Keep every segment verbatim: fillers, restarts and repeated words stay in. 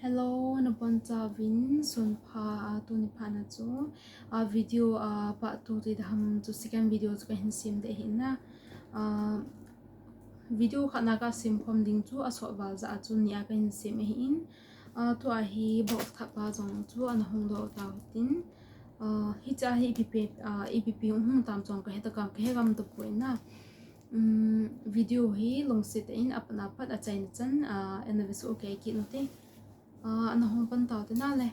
Hello, nabonchauvin sunpha. Ah, tuni phat na chu, ah, video, ah, part two ti daham chu, second video chu kahin sem ding ahi na. Ah, video khat na kasem khom ding chu asot val jeh a chu ni a kahin sem ahin. Ah, tua hi box khat pa jong chu ana hung doh tau hitin. Ah, hiche hi ipi ipi, ah, ipi ipi hung hung tam jong kahe ta kam, kahe gam tapoi na. Um, video hi lungset in apat apat achaina chan, ah, ana ve soh kei kit ute. Ah, ana hung pan tau te na le.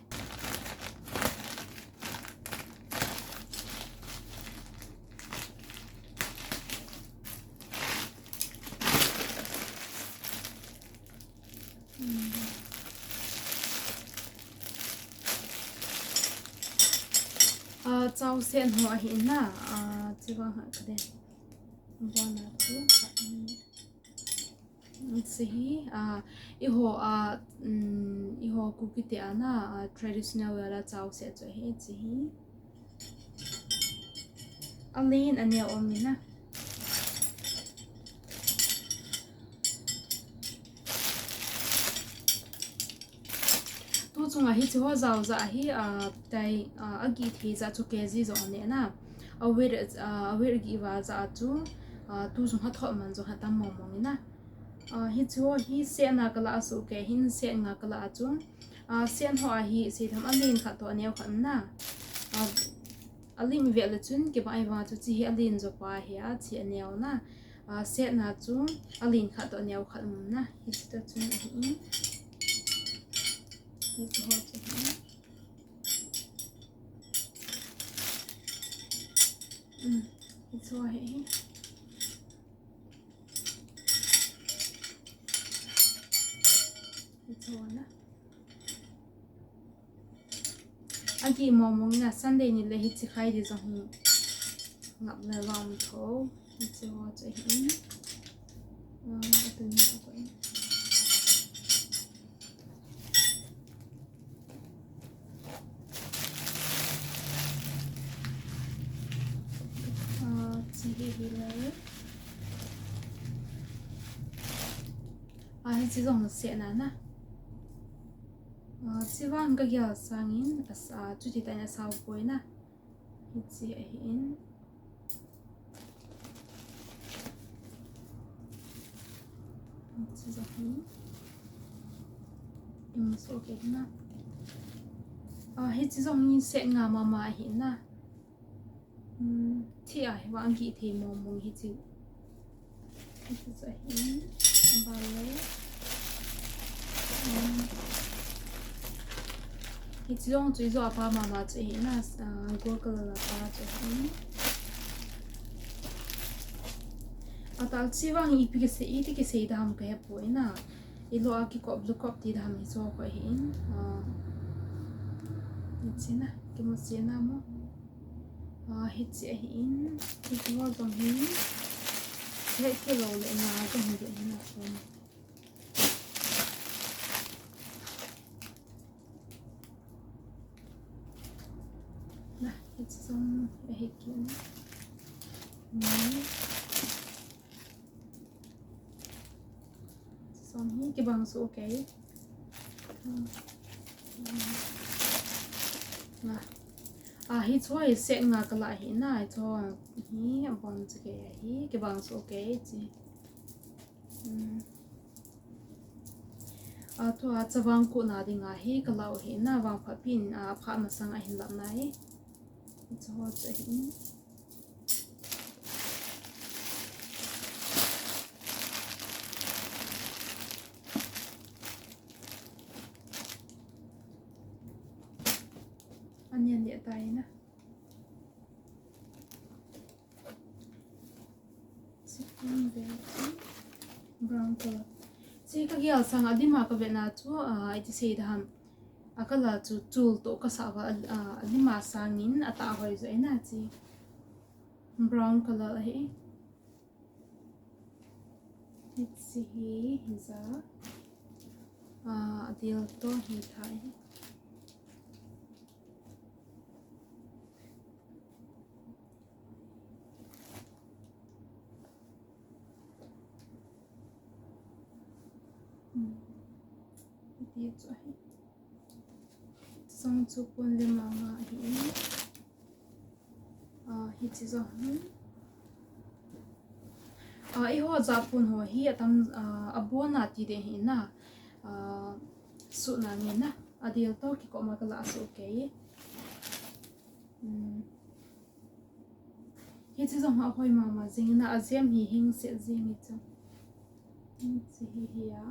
Hmm. Ah, chausen ho ahi na, ah, chiva ha kade. Bona tu, ah, hiche hi, ah, eiho, ah, um, eiho Kuki te a na, ah, traditional wear a chausen chu ahi, hiche hi. Alen aneo um in na. Tu chunga hiche ho jao jeh a hi, ah, tai, ah, agih thei jeh chu kg jong ane na. A weight, ah, a weight agih va jeh a chu, ah, tu chunga thot man jong atam mong mong in na. Ah, hiche ho hi set na kalah a chu kei hin set nga kalah a chu. Ah, set ho a hi sei tham alen khat toh aneo khat um na. Ah, alim ve le chun kibang ahi vang chu hiche hi alen jo pa hi a, hiche aneo na. Ah, set na chu alen khat toh aneo khat um na. Hiche toh chun ahi in. Hiche ho chu ahi. Um, hiche ho ahi. Hiche ho na. Agih mong mong in na, Sunday ni le hiche khai di jong hi ngap le vang tho. Hiche ho chu ahi in. Ah, atu ni ako in. Ah, hiche hi le. Ah, hiche jong set na na. Ah, hiche vang kagel sangin, as-, ah, chuti tah in asao poi na. Hiche ahi in. Hiche jong hi. Ima soh kei na. Ah, hiche jong hi set nga mama ahi na. Hmm, hiche a hi vang agih thei mong mong hiche. Hiche chu ahi in, abale. Hmm. Hiche jong chu ijo apa mama chu ahi na, ah, gold color apa chu ahi in. Atah hiche vang hi ipi kisei, iti kisei dam kahe poi na. Ilo a kikop, lukop ti dam hiche ho ahi in. Ah, hiche na, kimu se na mo. Ah, hiche ahi in, hiche ho jong hi, het kilou le nga jong hi ahi na, so. Na, hiche jong ahi kit na. Hmm. Som hi kibang soh kei. Na. Ah, hiche hi set nga kalah ahi na, hiche hi abon chu kei ahi, kibang soh kei hiche. Hmm. Ah, tua chavang kona dinga hi kalah u ahi na, vangphat pen, ah, phat masang a hin lap na hi. Hiche ho chu ahi. Anian le tai na. Brown color. Hiche kagel sang a dim a kavet na chu, ah, iti sei dam. A color chu chul toh kasah uva, ah, adim a sangin atah hoi jo ahi na hiche. Brown color ahi. Hiche hi, hija. Ah, adil toh hi thai. Hmm. Hiche chu ahi. Chu pon le manga ahi. Ah, hiche jong hi. Ah, eiho ja pon ho hi atam, ah, abon a ti ding ahi na. Ah, suhna ngen na. Adel toh kikoma kala suh kei. Hmm. Hiche jong ahoi mama jing na, ajem hi hing set jing hichu. Hiche hi hi a.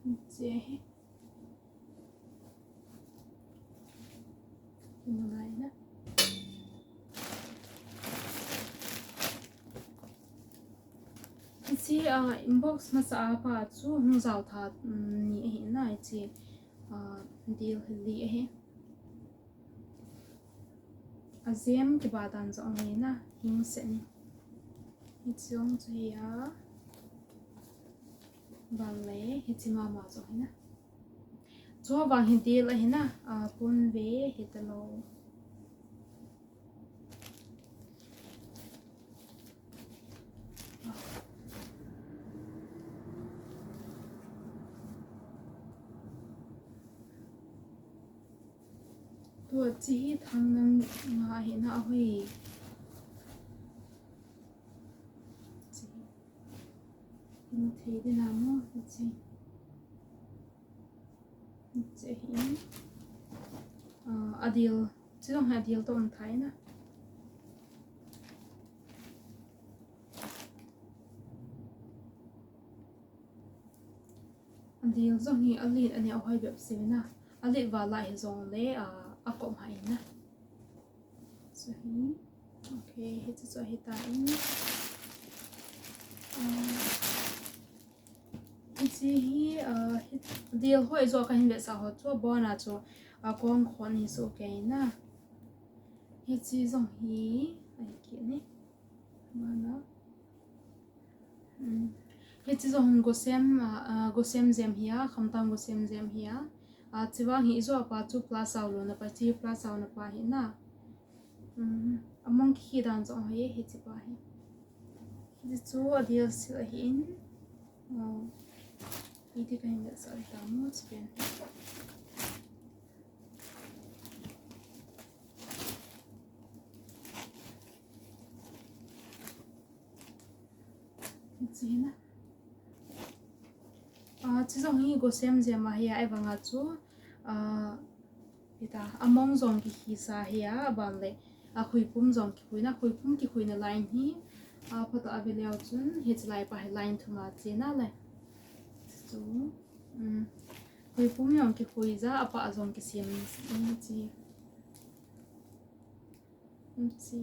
Hiche hi. Hiche, ah, inbox masa a pa chu hung jao tha, um, ni ahi na, hiche, ah, dil hi li ahi. Ajem kiba dan jong ahi na, hing set ni. Hiche jong chu hi a. Ban le, hiche mama jong hi na. Chu vang hi dil ahi na, ah, pon ve hi ta lo. Tua chi hi thang nang nga hi na hoi. Chi hi. Mu thei ding na mo, chi. Chi hi. Ah, adil. Chi dong hi adil toh um thei na. Adil jong hi alet ani ahoi bep se na. Alet val a hi jong le, ah, akom hai na. Chu hi. Okay, hichu chu hi ta in. Ah, hiche hi, ah, hi, adil hoi jo kahin vetsah ho chu abon a chu, ah, kong khon hi soh kei na. Hiche jong hi, ahi kit ni. Mana. Hmm. Hiche jong gosem, ah, ah, gosem jem hi a, khamtam gosem jem hi a. Ah, chivang hi ijo pa chu plus sao lona pa, chi plus sao na pa hi na. Hmm. Among khi dan jong hi, hiche pa hi. Hiche chu adil sil ahi in. Oh. Iti kahin vetsah ta mo, chi pen. Hiche na. Ah, chu jong hi gosem jem ahi a, ahivang a chu, ah, ita, among jong kikhi sa hi a, aban le, ah, khuipum jong kikhui na, khuipum kikhui na line hi, ah, phatah a ve leu chun, hiche lai pa hi line thum a che na le. Chu, um, khuipum jong kikhui ja, apa jong kisem, um, chi. Hiche.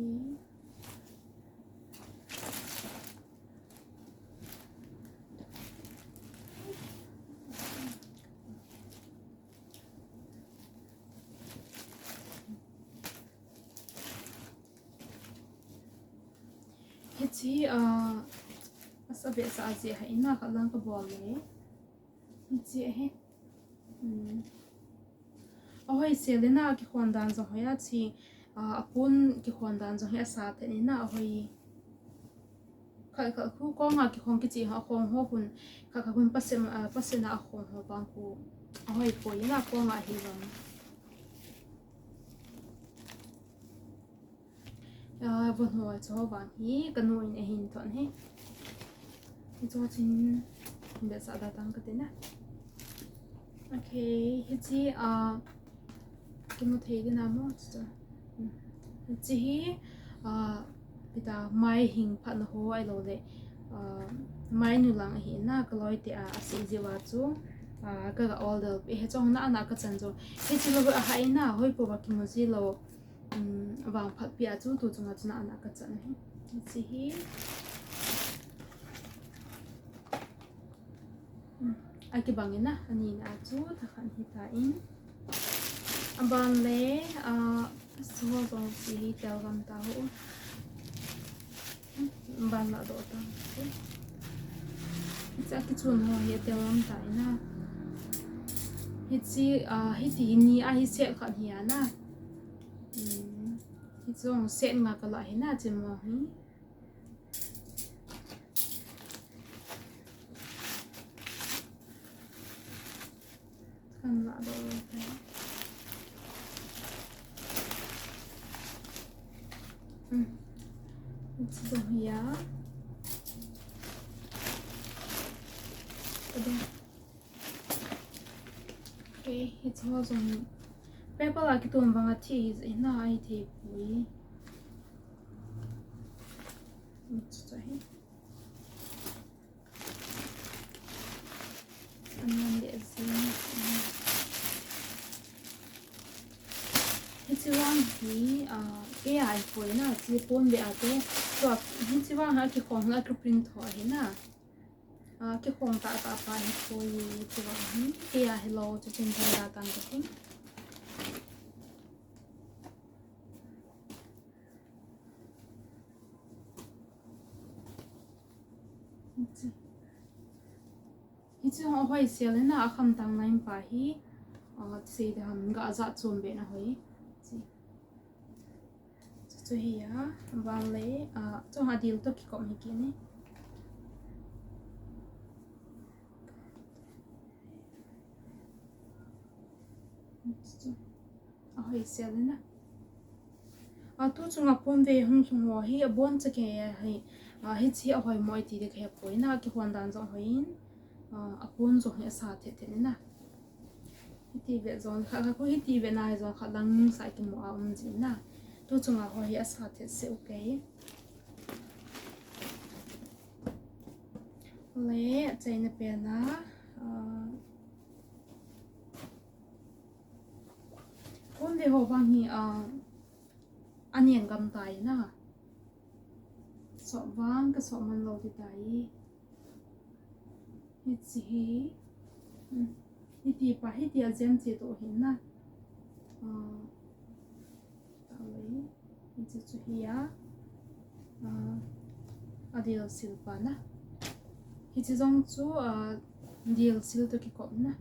Hiche, ah, asa behseh a jeh a hi na khat lang kabol le. Hiche hi. Hmm. Ahoi sel le na, kikhon dan jong hoi a chi, ah, apon kikhon dan jong hi asa thet ni na, ahoi. Khat khat khu kong a kikhon kichi ha khong ho hun, khat khat hun pasen, ah, pasen a khong ho bang khu. Ahoi poi na kong a hi bang. Ah, von ho chu vang hi, kanu in ahin thon hi. Hichu chin, hin vetsah da tang kati na. Okay, hiche, ah, kimu thei ding na mo, chu. Hmm. Hiche hi, ah, ita mai hing phatna ho ahilou le, ah, mai nu lang ahi na, kaloi te a, asei jiu va chu, ah, ka, ka order pi hiche jong na, na kachan jong. Hiche lou ahai na, hoi po va kimu ji lou. Um, vangphat pi a chu tu chunga chu na ana kachan ahi. Hiche hi. Um, akibang in na, ani na chu thakhat hi ta in. Aban le, ah, suho jong chi hi tel gam ta ho. Ban la doh ta. Hiche a kichun ho hi tel gam ta in na. Hiche, ah, hiti ni a hi set khat hi a na. Hmm. Jong set nga kalah hi na, chimo hi. Kan lah doh lo te. Hmm. Hiche jong hi a. Ade. Okay, hiche ho jong hi. Paper a kiton vang a thi hi na, ahi thei poi. Hiche chu hi. Anan le azing. Hiche vang hi, ah, kei a ahipoi na, hiche pon ve a te. Tua, hiche vang hi akikhong a kiprint tho ahi na. Ah, kikhong tahtah pa ahipoi, hiche vang hi. Kei a hilou, chu print tho da tang kating. Hiche. Hiche ho ahoisel le na, akham tang line pa hi, ah, sei ding ham, ga ja chom be na hoi. Hiche. Chu chu hi a, aban le, ah, chu ha dil toh kikop hi kit e. Chu chu. Ahoisel le na. A, tu chunga pon ve hung lhung ho hi, abonchan kei a hi, a, hiche ahoimo iti ding kahe poi na, akihon dan jong hoi in, a, apon jong hi asa thet thet in na. Hiti ve jong kha, kha khu hiti ve na jong kha lang sa kimu a um jin na. Tu chunga ho hi asa thet se u kei. Le, achaina pen a, a, Pon ve ho vang hi, ah, anen gam tai na. Sop vang kasop man lou ti tai. Hiche hi. Hmm. Hiti pa, hiti a jem che toh hin na. Ah, ta lei. Hiche chu hi a, ah, adil sil pa na. Hiche jong chu, ah, dil sil toh kikop na.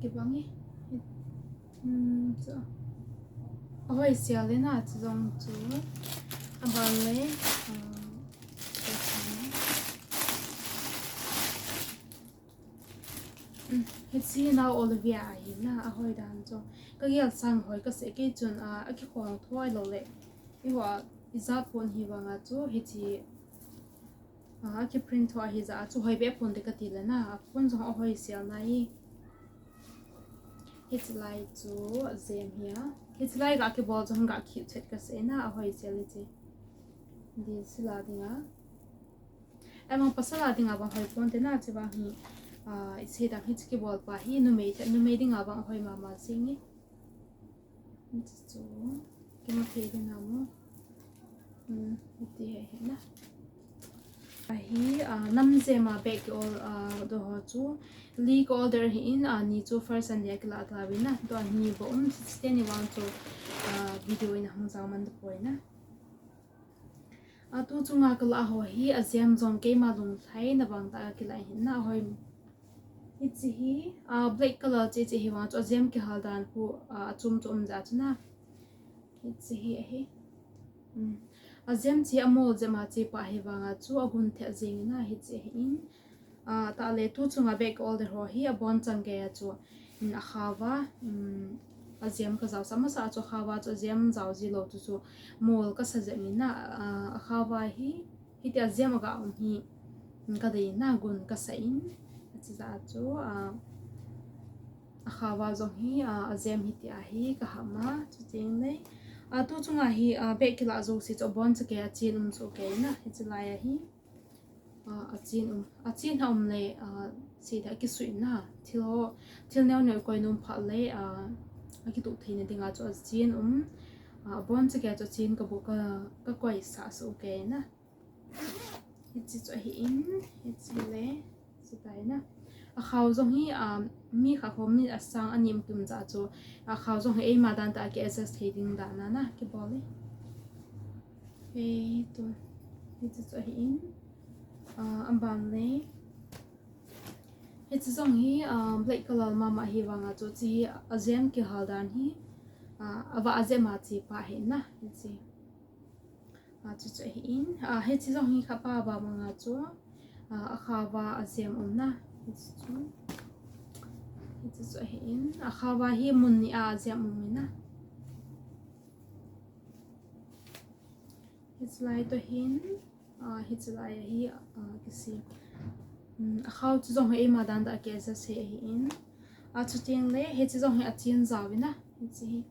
Kibang e. Hi, um, chu. Ahoisel le na chu jong chu. Aban le, ah, Um, hiche nao Olivia ahi na, ahoi dan chu. Kagel sang hoi kasei kei chun, a, akikhong thoi lou le. Eiho a, ijat pon hi vang a chu, hiche, a, akiprint tho ahi jeh a chu, hoi be pon te kati le na, apon jong ahoisel na e. Hiche lai chu, ajem hi a. Hiche lai ga kibol jong ga kichet kasei na, ahoisel hiche. Dil sil a ding a. Amang pasal a dinga vang hoi pon te na, hiche vang hi, ah, isei dang hiche kibol pa hi, numei te, numei dinga vang hoi mama jing e. Hiche chu, kimu thei ding a mo. Hmm, hiti hi hi na. Ahi, ah, nam jem a bag ki ol, ah, doh ho chu, li ka order hi in, ah, ni chu first Sunday a kila ta vin na, tua hi ni bou um, hiche teni vang chu, ah, video in ahung jao man tapoi na. A, tu chunga kalah ho hi, ajem jong keima lunglhaina vang tah a kilah hin na, ahoi. Hiche hi, a, black color che che hi vang chu ajem kihal dan khu, a, achom chom jeh chu na. Hiche hi ahi. Um. Ajem che amol jem a che pa hi vang a chu agun theh jeng na, hiche hi in. A, tah le tu chunga bag ka order ho hi abonchan kei a chu, um, akhao va, um, ajem ka jaosah masa a chu akhao va chu ajem jao ji lou chu chu mol kasa jeng in na, a, akhao va hi, hiti ajem aga um hi, um, kadei na gun kasa in, achi ja chu, a, akhao va jong hi, a, ajem hiti a hi kaham a, chuti le, a, tu chunga hi, a, bag kilah jouse chu abonchan kei a chen um chu kei na, hiche lai a hi. A, achen um, achen ha um le, a, seida kisui na, thil ho, thil neo neo koi nom phat le, a, akituh theina dinga chu achen um, a, abonchan kei a chu achen ka bu ka, ka koisah sah u kei na. Hiche chu ahi in, hiche le, chuti na. Akhao jong hi, a, mi khat ho mi asang anem kim jeh chu, akhao jong hi eima dan tah a ki adjust thei ding dan a na, kibol e. Hei, tu. Hiche chu ahi in. Ah, aban le. Hiche jong hi, ah, black color mama hi vang a chu, hiche hi ajem kihal dan hi. Ah, ava ajem a che pa hi na, hiche. Ah, chuchu ahin, ah, hiche jong hi kha pa ba manga chu, ah, akhaova ajem um na, hiche chu. Hiche chu ahin, akhaova hi mun ni a ajem um na. Hiche lai toh hin, ah, hiche lai a hi, ah, kisem. Um, akhao chu jong hi eima dan da a ki adjust thei ahin. Ah, chuteng le, hiche jong hi achen jao vin na, hiche hi.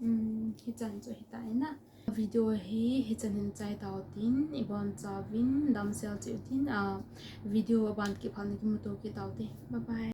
Um, hichan chu hitai na. Video hi hichan hin chai tau tin, ibon chauvin, damsel cheh u tin, ah, video aban kit phat na kimuto kit tau te. Bye bye.